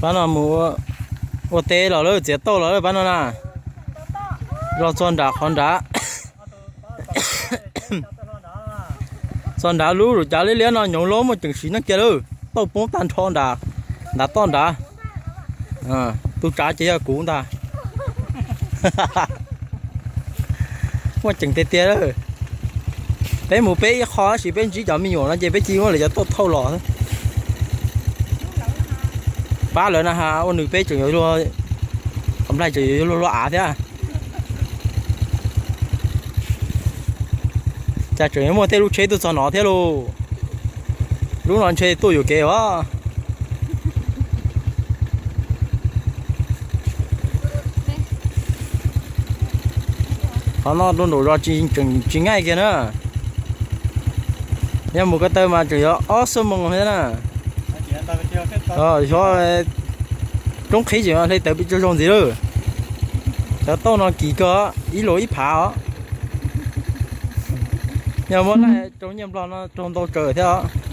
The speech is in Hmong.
Pab no mus ua teb los lawm, txiav tauj los lawm pab no na. Los txog nram qhov nrad, txog nrad lub cav liab liab no nyoov loj muaj ceem sim neej kiag lawm, tauj poob tag nrho nrad, nrad toj nrad. Tus tsav ces yog kuv ntag. Muaj ceem tiag tiag lawm. Peb mus peb ib qho tab sis peb ntsib cov me nyuam no ces peb cia muab lawv cov tauj thauj los. Pab lawv na ha, ua nws peb tseem yuav luag, qhov nplaig tseem yuav luag luag av thiab. Cas tseem yuav muaj tej lub tsheb tuaj txog no thiab lauj. Lub no ntshe tuaj yuam kev os. Qhov no rau nraum zos tseem tsis ngaij kiag na. Yog mus ko taw mas tseem yuav ob xuab moos thiab na. Xyov roob qhib tseem hle tawv pes tsawg zaug ntxiv lawm. Cov tauj no kim kawg, ib luam ib phav os. Yog muab laij rau nyiaj nplog no raug ntau tsawm thiab os.